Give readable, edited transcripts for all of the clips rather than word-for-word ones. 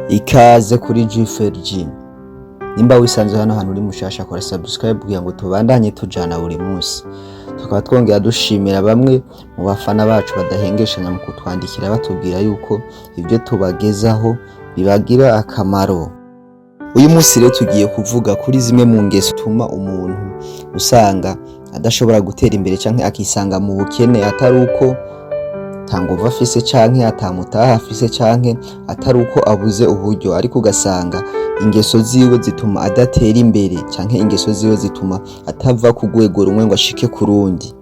Ikaze kuri G4G. Nimba wisanze hano hantu uri mushasha, kora subscribe kugira ngo tubandanye tujana buri munsi. Tukaba twongera dushimira bamwe mu bafana bacu badahengeshanya mu kutwandikira batubwira yuko ibyo tubagezaho bibagira akamaro. Uyu munsi rero tugiye kuvuga kuri zimwe mu ngeso tuma umuntu usanga adashobora gutera imbere canke akisanga mu bukene, atari uko atanguvu afise canke atamutaha afise canke atari uko abuze uburyo, ariko ugasanga ingeso ziwe zituma adatera imbere canke ingeso ziwe zituma atava ku rwego rumwe ngo ashike ku rundi.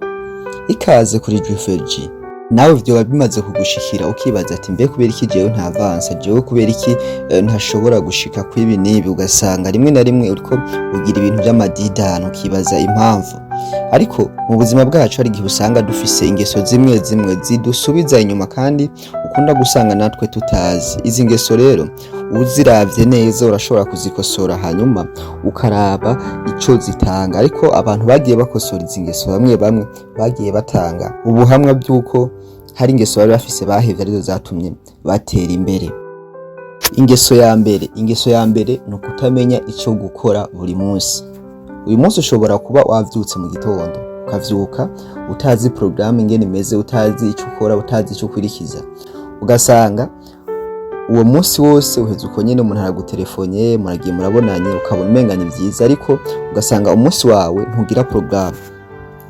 Ikaze kuri G4G. Nawe vyoba bimaze kugushikira ukibaza ati: "Mbe kubera iki jewe ntavansa? Jewe kubera iki ntashobora gushika kw'ibi n'ibi?" Ugasanga rimwe na rimwe uriko ugira ibintu vy'amadidano, ukibaza impamvu. Ariko mu buzima bwacu hari igihe usanga dufise ingeso zimwe zimwe zidusubiza inyuma kandi ukunda gusanga natwe tutazi. Izi ngeso rero, uziravye neza, urashobora kuzikosora hanyuma ukaraba ico zitanga. Ariko abantu bagiye bakosora izi ngeso, bamwe bamwe bagiye batanga ubuhamwa bw'uko hari ingeso bari bafise bahevye arizo zatumye batera imbere. Ingeso ya mbere ni ukutamenya ico gukora buri munsi. Uyu munsi ushobora kuba wavyutse mu gitondo, ukavyuka utazi porogaramu ingene imeze, utazi ico ukora, utazi ico ukurikiza, ugasanga uwo munsi wose uheze uko nyene. Umuntu aragutelefone, muragiye, murabonanye, ukabona umenga ni vyiza, ariko ugasanga umunsi wawe ntugira porogaramu.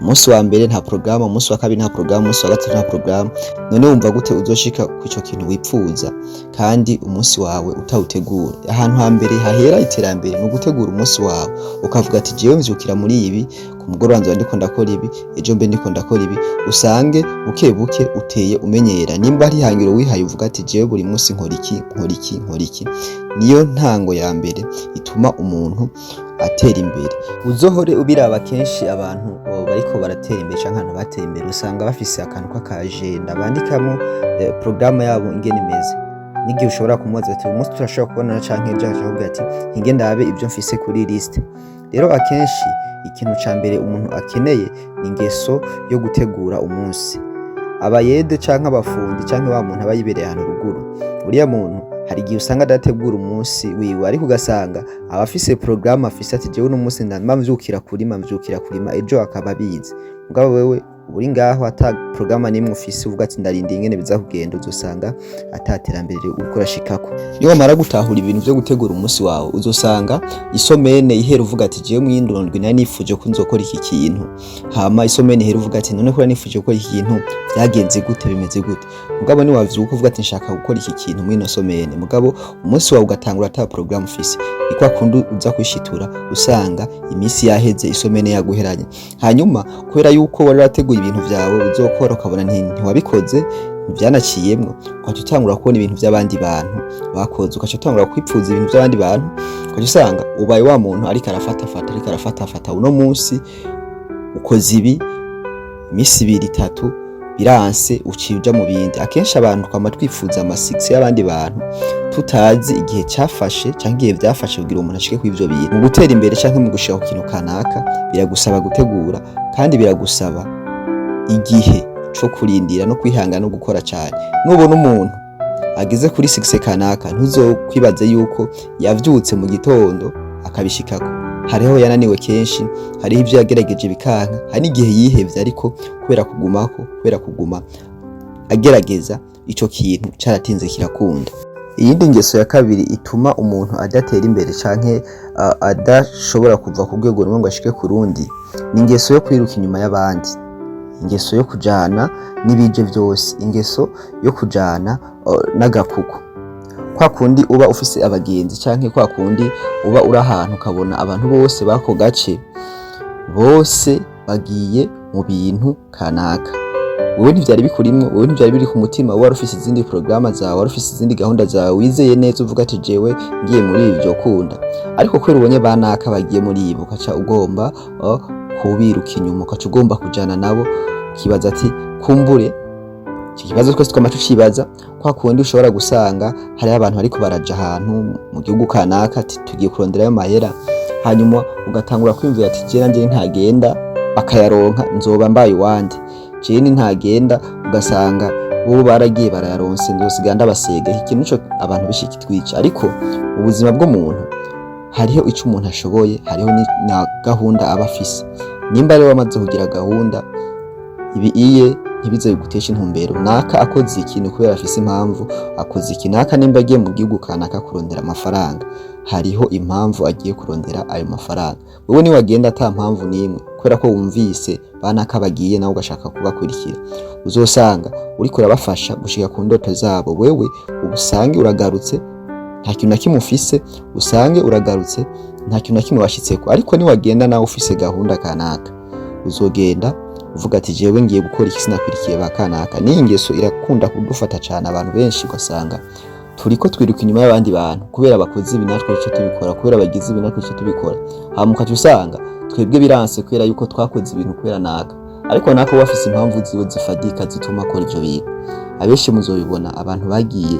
Umunsi wa mbere nta porogaramu, umunsi wa kabiri nta porogaramu, umunsi wa gatatu nta porogaramu. None wumva gute uzoshika kw'ico kintu wipfuza kandi umunsi wawe utawutegura? Ahantu hambere hahera iterambere ni ugutegura umunsi wawe, ukavuga ati: "Jewe mvyukira muri ibi, ku mugoroba nzoba ndiko ndakora ibi, ejo mbe ndiko ndakora ibi." Usange buke buke uteye umenyera. Nimba ari ihangiro wihaye, uvuga ati: "Jewe buri munsi nkora iki, nkora iki, nkora iki." Niyo ntango ya mbere ituma umuntu atera imbere. Uzohore ubiraba kenshi, abantu bariko baratera imbere canke abantu bateye imbere, usanga bafise akantu k'akajenda bandikamo porogaramu yabo ingene imeze. N'igihe ushobora kumubaza ati: "Uyu munsi turashobora kubonana canke ejo?" Agaca akubwira ati: "Hinge ndabe ibyo mfise kuri liste." Rero akenshi ikintu ca mbere umuntu akeneye ni ingeso yo gutegura umunsi. Abayede canke abafundi canke wa muntu aba yibereye ahantu ruguru, uriya muntu hari igihe usanga adategura umunsi wiwe, ariko ugasanga aba afise porogaramu, afise ati: "Jewe uno munsi ndama mvyukira kurima," ejo akaba abizi. Mugabo wewe uri ngaho ata porogaramu n'imwe ufise, uvuga ati: "Ndarindiye ingene biza kugenda," uzosanga ata terambere uriko urashikako. Niyo wamara gutahura ibintu vyo gutegura umunsi wawe, uzosanga isomene ihera uvuga ati: "Jewe mw'iyindi ndwi nari nifuje ko nzokora iki kintu." Hama isomene ihera uvuga ati: "None ko nari nifuje gukora iki kintu, vyagenze gute? Bimeze gute?" Mugabo niwavyuka uvuga ati: "Nshaka gukora iki kintu mw'ino somene," mugabo umunsi wawe ugatangura ata porogaramu ufise, ni kwa kundi uza kwishitura usanga iminsi yaheze, isomene yaguheranye. Hanyuma kubera yuko wari wateguye ibintu vyawe uzokora, ukabona ntiwabikoze, ntivyanaciyemwo, ugaca utangura kubona ibintu vy'abandi bantu bakoze, ugaca utangura kwipfuza ibintu vy'abandi bantu, ugaca usanga ubaye wa muntu ariko arafatafata, ariko arafatafata. Uno munsi ukoze ibi, iminsi ibiri itatu biranse, uciye uja mu bindi. Akenshi abantu twama twifuza ama succès y'abandi bantu, tutazi igihe cyafashe canke igihe vyafashe kugira umuntu ashike kw'ivyo bintu. Mu gutera imbere canke mu gushika ku kintu kanaka, biragusaba gutegura kandi biragusaba igihe co kurindira no kwihangana no gukora cane. Nubona umuntu ageze kuri succès kanaka, ntuzokwibaze yuko yavyutse mu gitondo akabishikako. Hariho yananiwe kenshi, hariho ivyo yagerageje bikanka, hari n'igihe yihevye, ariko kubera kugumako, kubera kuguma agerageza, ico kintu caratinze kirakunda. Iyindi ngeso ya kabiri ituma umuntu adatera imbere canke adashobora kuva ku rwego rumwe ngo ashike ku rundi ni ingeso yo kwiruka inyuma y'abandi, ingeso yo kujana n'ibije vyose, ingeso yo kujana n'agakuku. Kwa kundi uba ufise abagenzi canke kwa kundi uba uri ahantu ukabona abantu bose b'ako gace bose bagiye mu bintu kanaka, wewe ntivyari bikurimwo, wewe ntivyari biri ku mutima. Wari ufise izindi porogaramu zawe, wari ufise izindi gahunda zawe, wizeye neza, uvuga ati: "Jewe ngiye muri ibi vyokunda." Ariko kubera ubonye banaka bagiye muri ibi, ukaca ugomba kubiruka inyuma, ukaca ugomba kujana nabo, ukibaza ati: "Kumbure." Iki kibazo twese twama tucibaza. Kwa kundi ushobora gusanga hariho abantu bariko baraja ahantu mu gihugu kanaka, ati: "Tugiye kuronderayo mahera," hanyuma ugatangura kwiyumvira ati: "Je nanje ntagenda bakayaronka nzoba mbaye uwande, jewe ntagenda." Ugasanga Bo baragiye barayaronse, nzosiga ndabasega. Iki kintu nico abantu benshi kitwica. Ariko ubuzima bw'umuntu, hariho ico umuntu ashoboye, hariho na gahunda aba afise. Nimba rero wamaze kugira gahunda, ibi iye ntibize bigutesha intumbero. Naka akoze iki ni kubera afise impamvu akoze iki. Naka nimba agiye mu gihugu kanaka kurondera amafaranga, hariho impamvu agiye kurondera ayo mafaranga. Wewe ni wagenda ata mpamvu n'imwe, kubera ko wumvise banaka bagiye nawe ugashaka kubakurikira, uzosanga uriko urabafasha gushika ku ndoto zabo, wewe ubusange uragarutse nta kintu na kimwe ufise, usange uragarutse nta kintu na kimwe washitseko. Ariko niwagenda nawe ufise gahunda kanaka, uzogenda uvuga ati: "Jewe ngiye gukora iki, sinakurikiye ba kanaka." N'iyi ngeso irakunda kudufata cane abantu benshi, ugasanga turiko twiruka inyuma y'abandi bantu, kubera bakoze ibi natwe ico tubikora, kubera bagize ibi natwe ico tubikora. Hama ukaca usanga twebwe biranse kubera yuko twakoze ibintu kubera naka, ariko naka we afise impamvu ziwe zifadika zituma akora ivyo bintu. Abenshi muzobibona, abantu bagiye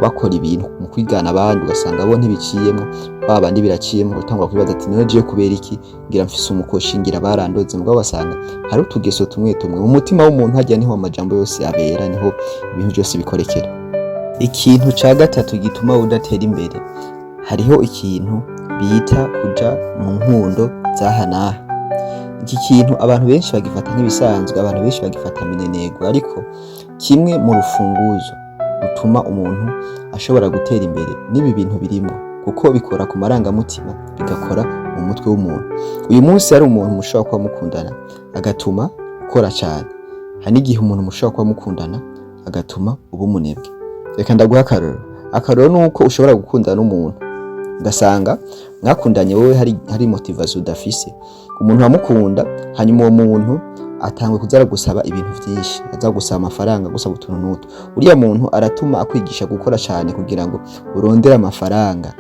bakora ibintu mu kwigana abandi, ugasanga bo ntibiciyemwo, ba bandi biraciyemwo, ugatangura kwibaza ati: "None jewe kubera iki? Ngira mfise umukoshi, ngira barandoze." Mugabo basanga hari utugeso tumwe tumwe mu mutima w'umuntu. Harya niho amajambo yose abera, niho ibintu byose bikorekera. Ikintu ca gatatu gituma udatera imbere, hariho ikintu bita kuja mu nkundo z'aha n'aha. Iki kintu abantu benshi bagifata nk'ibisanzwe, abantu benshi bagifata minenegwe, ariko kimwe mu rufunguzo rutuma umuntu ashobora gutera imbere n'ibi bintu birimo, kuko bikora ku marangamutima, bigakora mu mutwe w'umuntu. Uyu munsi hari umuntu mushobora kuba mukundana agatuma ukora cyane, hari n'igihe umuntu mushobora kuba mukundana agatuma uba umunebwe. Reka ndaguha akarorero. Akarorero ni uko ushobora gukundana n'umuntu, ugasanga mwakundanye wowe hari motivation udafise, umuntu wamukunda, hanyuma uwo muntu atangwe kuza aragusaba ibintu vyinshi, aza gusaba amafaranga, gusaba utuntu n'utu. Uriya muntu aratuma akwigisha gukora cyane kugira ngo urondere amafaranga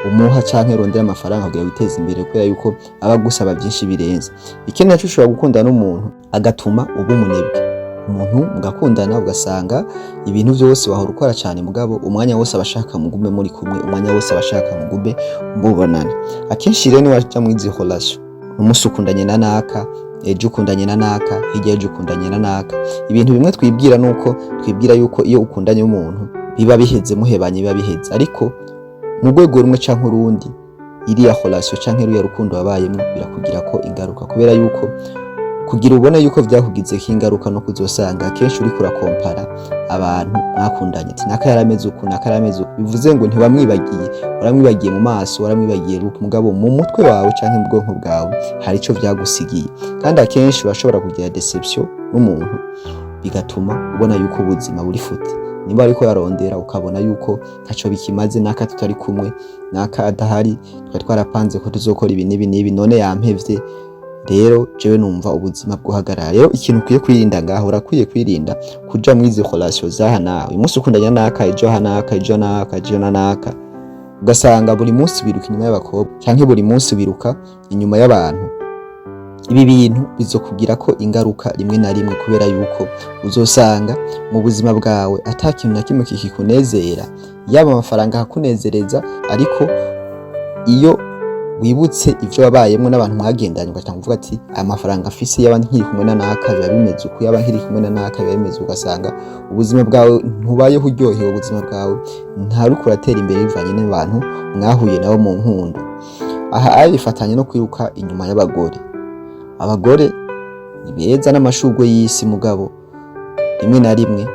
umuha, canke urondere amafaranga kugira witeze imbere, kubera yuko aba agusaba byinshi birenze. Ikindi naco, ushobora gukundana n'umuntu agatuma uba umunebwe. Umuntu mugakundana, ugasanga ibintu byose wahora ukora cyane, mugabo umwanya wose abashaka mugume muri kumwe, umwanya wose abashaka mugume mubonana. Akenshi rero niwaja muri izi relation, umunsi ukundanye na naka, ejo ukundanye na naka, hirya ejo ukundanye na naka, ibintu bimwe twibwira nuko twibwira yuko iyo ukundanye n'umuntu biba biheze, muhebanye biba biheze. Ariko mu rwego rumwe canke urundi, iriya relation canke ruriya rukundo wabayemwo birakugira ko ingaruka, kubera yuko kugira ubone yuko vyakugizeko ingaruka no kuzosanga akenshi uriko urakompara abantu mwakundanye, ati: "Naka yarameze uku, naka yarameze uku." Bivuze ngo ntiwamwibagiye, waramwibagiye mu maso, waramwibagiye look, mugabo mu mutwe wawe canke mu bwonko bwawe hari ico vyagusigiye. Kandi akenshi urashobora kugira déception n'umuntu, bigatuma ubona yuko ubuzima buri foutu. Niba ariko yarondera, ukabona yuko ntaco bikimaze, naka tutari kumwe, naka adahari, twari twarapanze ko tuzokora ibi n'ibi n'ibi, none yampevye, rero jewe numva ubuzima bwohagarara. Rero ikintu ukwiye kwirinda ngaho, urakwiye kwirinda kuja muri izi relation zaha nawe. Uyu munsi ukundanya naka, ejo aha naka, ejo naka, ejo na naka, ugasanga buri munsi wiruka inyuma y'abakobwa canke buri munsi wiruka inyuma y'abantu. Ibi bintu bizokugirako ingaruka rimwe na rimwe, kubera yuko uzosanga mu buzima bwawe ata kintu na kimwe kikikunezera, yaba amafaranga akakunezereza, ariko iyo wibutse ivyo wabayemwo n'abantu mwagendanye, ugatanga uvuga ati: "Aya mafaranga afise, yaba nkiri kumwe na naka biba bimeze uku, yaba nkiri kumwe na naka biba bimeze uku." Ugasanga ubuzima bwawe ntubayeho uryohewe, ubuzima bwawe ntariko uratera imbere bivanye n'abantu mwahuye nabo mu nkundo. Aha ari bifatanye no kwiruka inyuma y'abagore. Abagore ni beza n'amashurwe y'isi, mugabo rimwe na rimwe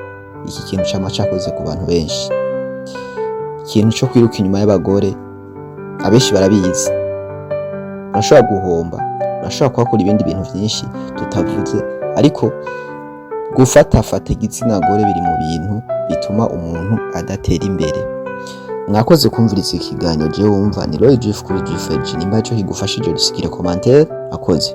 iki kintu cama cakoze ku bantu benshi, ikintu co kwiruka inyuma y'abagore. Abenshi barabizi, urashobora guhomba, urashobora kuhakora ibindi bintu vyinshi tutavuze, ariko gufatafata igitsina gore biri mu bintu bituma umuntu adatera imbere. Mwakoze kumviriza ikiganiro. Jewe wumva ni Roy Jeff kuri GFG. Nimba ico kigufashije, dusigire commentaire. Akoze.